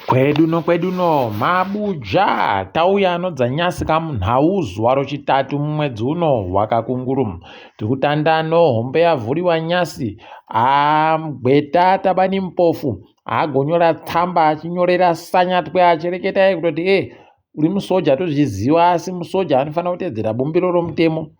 Kwedu no kwedu no mabuja tauya anodza nyasi kamunhau zuva rochitatu mumwedzi uno wakakunguru tikutanda no hombe yavhuriwa nyasi gweta tabani mpofu agonyora tsamba achinyorera sanyatwe achireketa kutoti e uri musoja tozviziva asi musoja anofanira kuteedzera bumbiro romutemo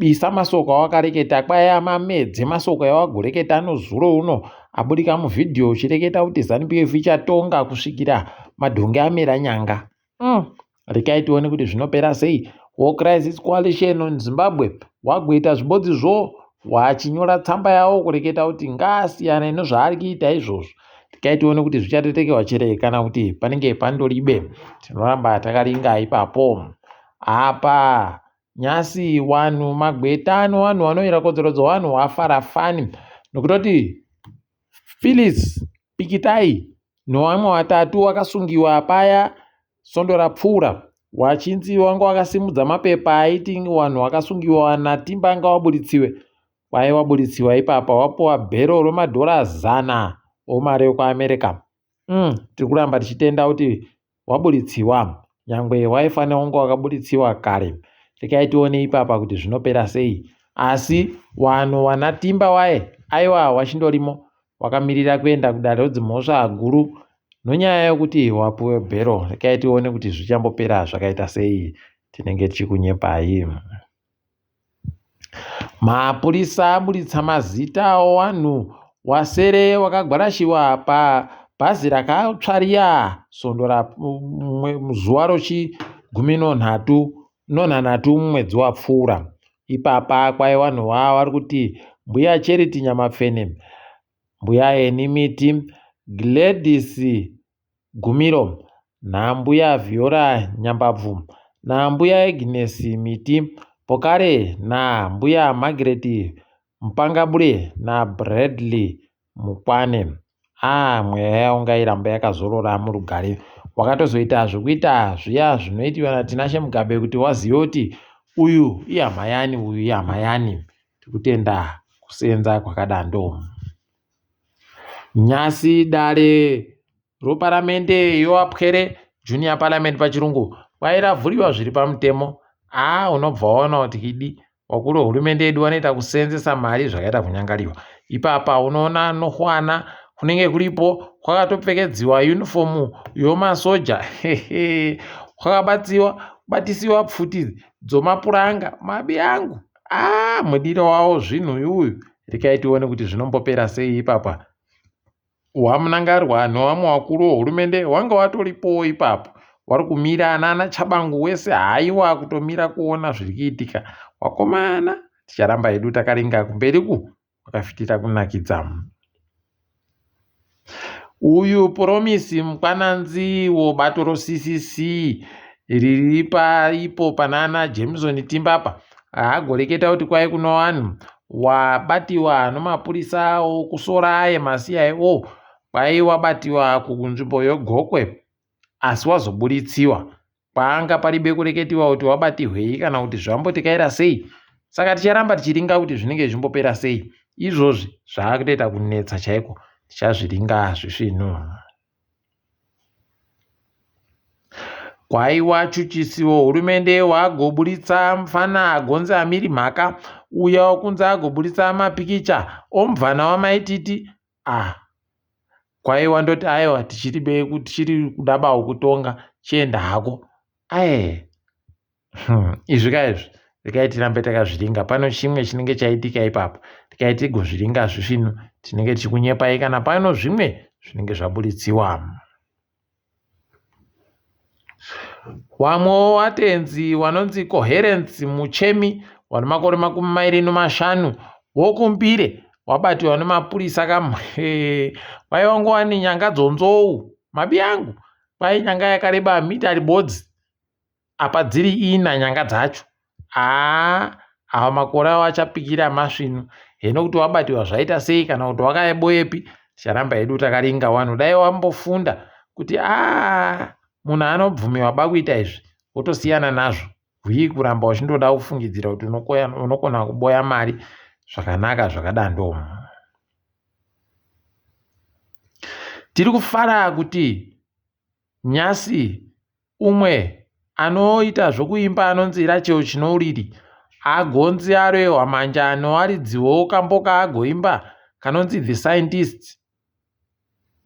Bisa masoko awakareketa kwai amamedze masoko awagoreketa nozuro uno abudika muvhidhiyo uchireketa kuti ZanuPF ichatonga kusvikira madhongi amera nyanga. Mm. Rekai tione kuti zvinopera sei. War Crisis Coalition on Zimbabwe wagoita zvibodzi zvo wachinyora tsamba yawo kureketa kuti ngaasiyane nezvaari kuita izvozvo. Rekai tione kuti zvichatetekewa chere kana kuti panenge pandoribe. Tinoramba takaringa ipapo. Apa Nhasi wanhu magweta anowanhu wanoyera kodzero dzewanhu wafara fani nokutoti Phyllis Pikitai nowamwe watatu wakasungiwa paya svondo rapfuura wachinzi wanga wakasimudza mapepa aiti wanhu wakasungiwa naTimba ngawaburitsiwe kwai waburitsiwa ipapa wapuwa bhero remadhora zana omari ekuAmerica. Mm, tiri kuramba tichitenda kuti Waburitsiwa nyangwe waifanira kunge wakaburitsiwa kare. Rekai tione ipapa kuti zvinopera sei. Asi wanhu wana Timba waye aiwa wachindorimo wakamirira kuenda kudare rodzimhosva guru nonyaya yokuti wapuwe bhero. Rekai tione kuti zvichambopera zvakaita sei. Tinenge tichikunyepai. Mapurisa aburitsa mazita owanhu wasere wakagwarashiwa pabhazi rakatsva riya svondo zuva rochigumi nonhatu nonhanhatu mumwedzi wapfuura. Ipapa kwai wanhu wa wari kuti Mbuya Charity Nyamapfene, Mbuya Eni Miti, Gladys Gumiro, naAmbuya Viola Nyambabvu, naAmbuya Agnes Miti, pokare naAmbuya Margaret Mupangabure naBradley Mukwane. Ah, mweya yavo ngairambe yakazorora murugare. Wakatozoita zvekuita zviya zvinoitiwa naTinashe Mugabe kuti wazive kuti uyu ihama yani, uyu ihama yani. Tikutenda kusenza kwakadando. Nyasi dare roparamende yoapwere junior parliament pachirungu kwai ravhuriwa zviri pamutemo aa unobva waona kuti idi vakuru vehurumende yedu vanoita kuseenzesa mari zvakaita kunyangariwa ipapa unoona nohwana kunenge kuripo kwakatopfekedziwa unifomu yomasoja kwakabatsiwa batisiwa pfuti dzomapuranga mabi angu aa mudiro wawo zvinhu uyuyu rekai tione kuti zvinombopera sei ipapa waMnangarwa newamwe wakuru wehurumende wanga watoripowo ipapo wari kumira anana Tshabangu wese haiwa kutomira kuona zviri kuitika wakomana ticharamba hedu takaringa kumberi ku kwakafitira kunakidza uyu Promise Mkwananzi wobato roCCC riri paipo panana Jameson Timbapa haagoreketa kuti kwai kuno vanhu wabatiwa nomapurisa okusora aye maCIO kwai wabatiwa kunzvimbo yegokwe asi wazoburitsiwa Panga paribe kureketiwa kuti wabatihwei kana kuti zvambotikaira sei. Saka ticharamba tichiringa kuti zvinenge zvichimbopera sei. Izvozvi zvaakutoita kunetsa chaiko. Tichazviringa zvisvinu. Kwaiwa chuchisiwo hurumende wagoburitsa mfana agonzi amiri mhaka uya wakunzi agoburitsa mapikicha omvana wamaititi ah kwaiwa ndoti aiwa tichiri tichiri kuda bawo kutonga chienda hako aye hmm, izvi ka izvi rekai tirambe takazviringa pano chimwe chinenge chaitika ipapo tikai tigozviringa zvisvinu tinenge tichikunyepai kana pano zvimwe zvinenge zvaburitsiwa Wamwewo watenzi wanonzi Coherence Muchemi wane makore 25 wokuMbire wabatiwa nemapurisa kamwe kwaiva nguva nenyanga dzonzou mabi angu kwai nyanga yakareba mita ribodzi apa dziri ina nyanga dzacho haa awa makore awo achapikira masvinu heno kuti wabatiwa zvaita sei kana kuti wakaeboyepi ticharamba hedu takaringa wanu dai wambofunda kuti aa munhu anobvumiwa ba kuita izvi wotosiyana nazvo hwii kuramba uchindoda kufungidzira kuti unokona kuboya mari zvakanaka zvakadando tiri kufara kuti Nyasi umwe anoita zvokuimba anonzi Rachel Chinouriri agonzi arohwa manja nowaridziwo kambo kaagoimba kanonzi The Scientist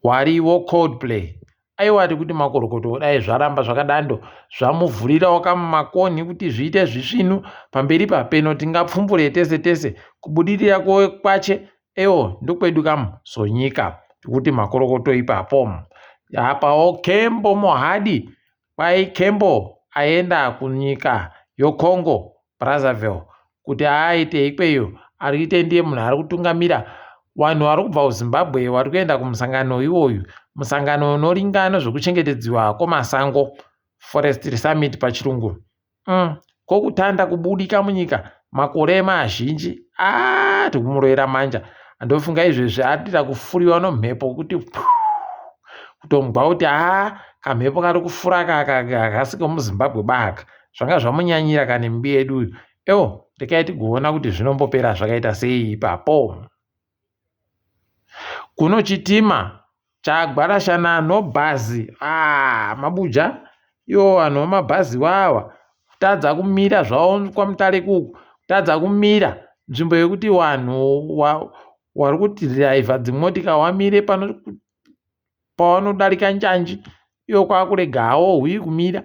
wariwo Coldplay. Aiwa tikuti makorokoto dai zvaramba zvakadando zvamuvhurirawo kamumakonhi kuti zviite zvisvinu pamberi papeno tingapfumbure tese tese kubudirira kwache ewo ndokwedu kamu sonyika tikuti makorokoto ipapo. Apawo Kembo Mohadi Kwai Kembo aenda kunyika yoCongo Brazzaville kuti aaite ikweyo ariite ndiye munhu ari kutungamira vanhu vari kubva kuZimbabwe vari kuenda kumusangano iwoyu musangano unoringa nezvekuchengetedziwa kwemasango Forestry Summit pachirungu Ko kutanda kubudika munyika makore mazhinji aah tikumurovera manja ndofunga izvezvi adira kufuriwa nomhepo kuti kutomugwa kuti haa kamhepo kari kufura kaka hakasi kemuzimbabwe baka zvanga zvamunyanyira kani mbi yedu uyu ewo rekai tigoona kuti zvinombopera zvakaita sei ipapo kuno chitima Chagwarashana no bhazi aah mabuja iwo vanhu vemabhazi wawa kutadza kumira zvavo kwamutare kuku kutadza kumira nzvimbo yekuti vanhu wari kudhiraivha dzimotika wamire pano pavanodarika njanji iwo kwakurega hawo hwii kumira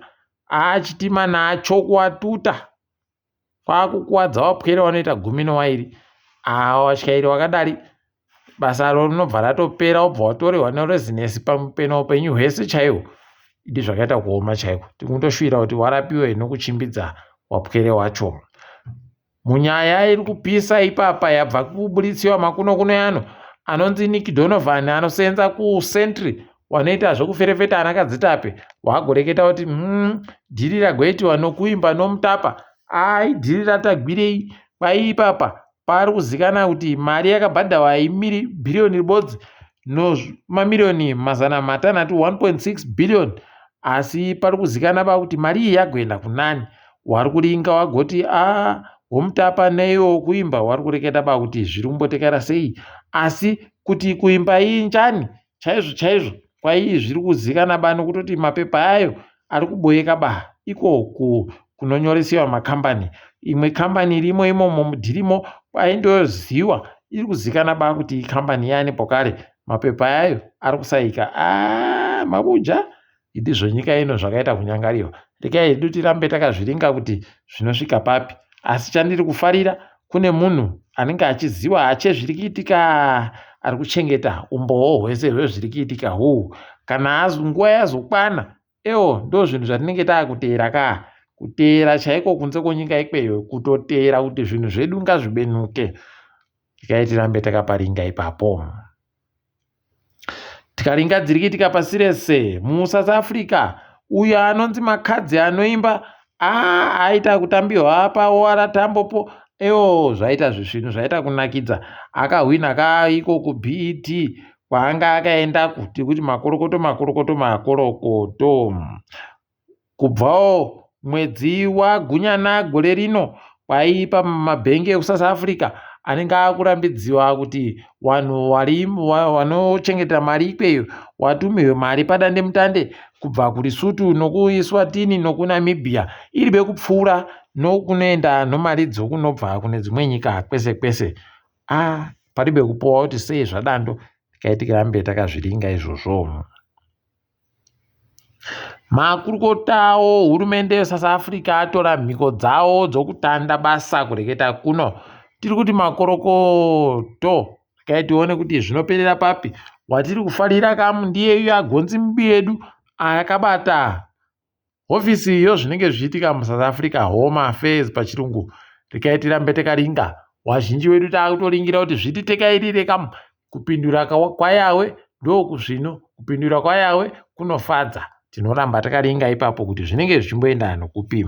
haa chitima nacho kuwatuta Kwakukuwadza wapwere wanoita gumi nowairi. Haa watyairi wakadari basa ro rinobva ratopera wobva watorehwa nerezinesi pamupena upenyu hwese chaihwo. Idi zvakaita kuoma chaiko. Tinotoshuwira kuti warapiwe nokuchimbidza wapwere wacho. Munyaya iri kupisa ipapa yabva kubuditsiwa makuno kuno yano anonzi Nick Donovan anosenza kuSentry wanoita zvekuferefeta ana kadzitape wagoreketa kuti dhiri ragoitiwa nokuimba nomutapa ai dhiri ratagwirei kwai ipapa pari kuzikana kuti mari yakabhadhawa imiri bhiriyoni ribodzi nomamiriyoni 600 1.6 billion asi pari kuzikana ba kuti mari iyi yagoenda kunani wari kuringa wagoti a womutapa neiwo kuimba wari kureketa ba kuti zviri kumbotekara sei asi kuti kuimba iyi njani Chaizvo chaizvo kwaii zviri kuzikana ba nokutoti mapepa ayo ari kuboyeka ba iko kunonyoresiwa makambani. Imwe kambani irimo imomo mudhirimo kwaindoziwa iri kuzikana ba kuti ikambani yani pokare mapepa ayo ari kusaika. Aah mabuja Idi zvenyika ino zvakaita kunyangariwa. Regai hedu tirambe takazviringa kuti zvinosvika papi. Asi chandiri kufarira kune munhu anenge achiziwa hache zviri kuitika ari kuchengeta umbowo hwese hwezviri kuitika huu. Kana nguva yazokwana ewo ndozvinhu zvatinenge takuteera kaa. Kuteera chaiko kunze kwenyika ikweyo kutoteera kuti zvinhu zvedu ngazvibenuke. Regai tirambe takaparinga ipapo. Tikaringa dziri kuitika pasi rese muSouth Africa uyo anonzi Makhadzi anoimba aa aita kutambiwa paOR Tambo ewo zvaita zvisvinu zvaita kunakidza akahwina ka iko kuBET kwaanga akaenda kuti kuti makorokoto makorokoto makorokoto. Kubvawo mwedzi waGunyana gore rino kwaipa mabhengi ekuSouth Africa anenge akurambidziwa kuti vanhu vanochengeta mari ikweyo watumirwe mari padandemutande kubva kuLesotho nokuEswatini nokuNamibia iri bekupfuura nokunoenda nomari dzokunobva kune dzimwe nyika kwese kwese. Ah, paribe kupowa kuti sei zvadando tikai tirambe takazviringa izvozvo. Makurukota ohurumende yeSouth Africa atora mhiko dzawo dzokutanda basa kureketa kuno. Tiri kuti makorokoto regai tione kuti zvinoperera papi. Watiri kufarira kamu ndiye uya gonzi mubi yedu akabata Hofisi yozvinenge zvichiitika muSouth Africa Home Affairs pachirungu rekai tirambe takaringa. Wazhinji wedu takutoringira kuti zvititekairire kamu kupindura kwaYawe ndokuzvino kupindura kwaYawe kunofadza. Tinoramba takaringa ipapo kuti zvinenge zvichimboenda nokupi.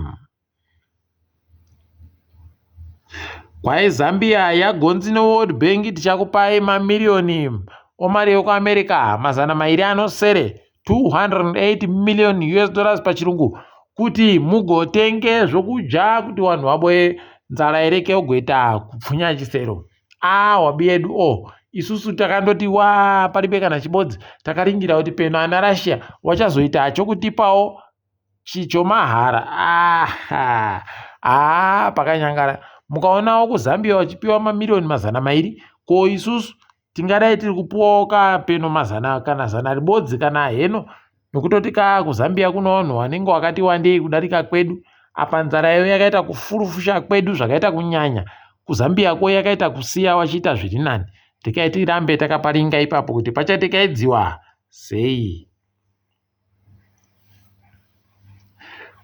Kwai Zambia yagonzi neWorld Bank tichakupai mamiriyoni omari yekuAmerica 206 208 million US dollars pachirungu kuti mugotenge zvokudya kuti vanhu vaboye nzara ireke kugoita kupfunya chisero. Ah, wabi yedu oh. Isusu takandoti waa paribe kana chibodzi takaringira kuti peno ana Russia wachazoita chokutipawo chichomahara ah, ah, pakanyangara mukaonawo kuZambia wachipiwa mamiriyoni 200 ko isusu tingadai tiri kupiwawo kapeno mazana kana zana ribodzi kana heno nokutoti ka kuZambia kuno vanhu vanenge wakati wandei kudarika kwedu apa nzara iyo yakaita kufurufusha kwedu zvakaita kunyanya kuZambia ko yakaita kusiya wachiita zviri nani rekai tirambe takaparinga ipapo kuti pachatekaidziwa sei.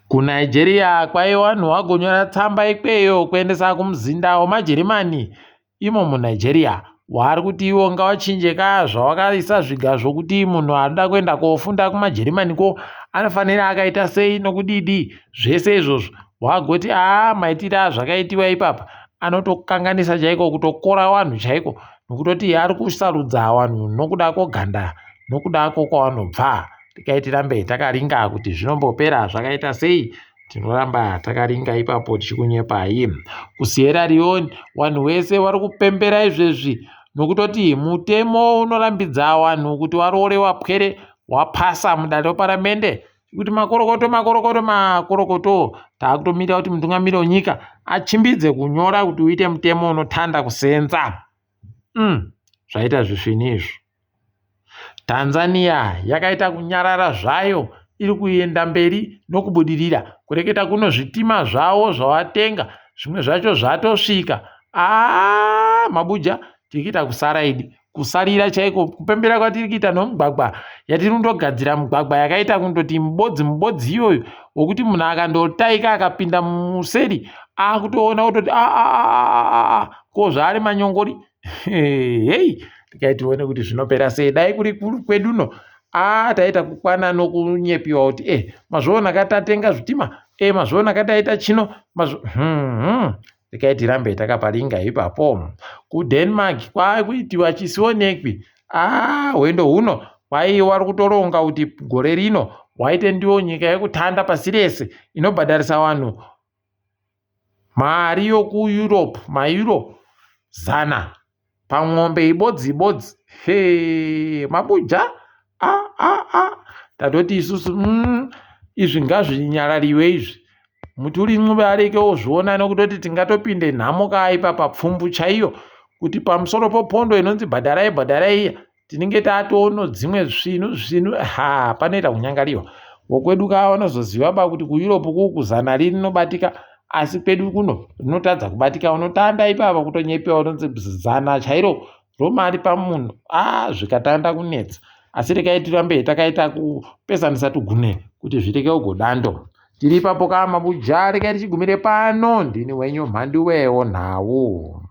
KuNigeria kwaiva vanhu vagonyora tsamba ikweyo kuendesa kumuzinda wemaJerimani imo muNigeria waari kuti iwo ngawachinje ka zvawakaisa zviga zvokuti munhu anoda kuenda kofunda kumaJerimani ko anofanira akaita sei nokudidi zvese izvozvo wagoti aa maitire azvakaitiwa ipapa anotokanganisa chaiko kutokora vanhu chaiko nokutoti ari kusarudza vanhu nokuda kwoganda nokuda kwokwavanobva tikai tirambe takaringa kuti zvinombopera zvakaita sei tinoramba takaringa ipapo tichikunyepai kuSierra Leone vanhu vese vari kupembera izvezvi nokutoti mutemo unorambidza vanhu kuti varoore vapwere wapasa mudare reparamende kuti makorokoto makorokoto makorokoto taakutomirira kuti mutungamiri wenyika achimbidze kunyora kuti uite mutemo unotanda kusenza zvaita zvisvini izvo Tanzania yakaita kunyarara zvayo iri kuenda mberi nokubudirira kureketa kuno zvitima zvavo zvavatenga zvimwe zvacho zvatosvika aa mabuja tiri kuita kusara idi kusarira chaiko kupembera kwatiri kuita nomugwagwa yatiri kundogadzira mugwagwa yakaita kundoti mubodzi mubodzi iyoyo wokuti munhu akandotaika akapinda museri akutoona kutoti aa ko zvaari manyongori hei tikai tione kuti zvinopera sei dai kuri kweduno a taita kukwana nokunyepiwa kuti e mazviona ka tatenga zvitima e mazviona ka taita chino mazvo rekai tirambe takaparinga ipapo kuDenmark kwakuitiwa chisionekwi a hwendo huno kwaiwa uri kutoronga kuti gore rino waite ndiwo nyika yekutanda pasi rese inobhadharisa vanhu mari yokuEurope maEuro 100 pamwombe ibodzi ibodzi he mabuja a a a tatoti isusu izvi ngazvinyarariwe izvi mutuli ncube areke ozviona nokutoti tingatopinde nhamo kaaipa papfumbu chaiyo kuti pamusoro popondo inonzi bhadharai bhadharai iya tinenge tatono dzimwe zvinhu zvinhu ha panoita kunyangariwa wokwedu ka vanozoziva ba kuti kuEurope kuku zana rinobatika asi kwedu kuno rinotadza kubatika unotanda ipapa kutonyepewa unonzi zana chairo romari pamunhu a zvikatanda kunetsa asi rekai tirambe takaita kupesanisa tugune kuti zvireke ugodando tiri ipapo ka mabuja rekai tichigumire pano ndini wenyu mhanduwewo nhau.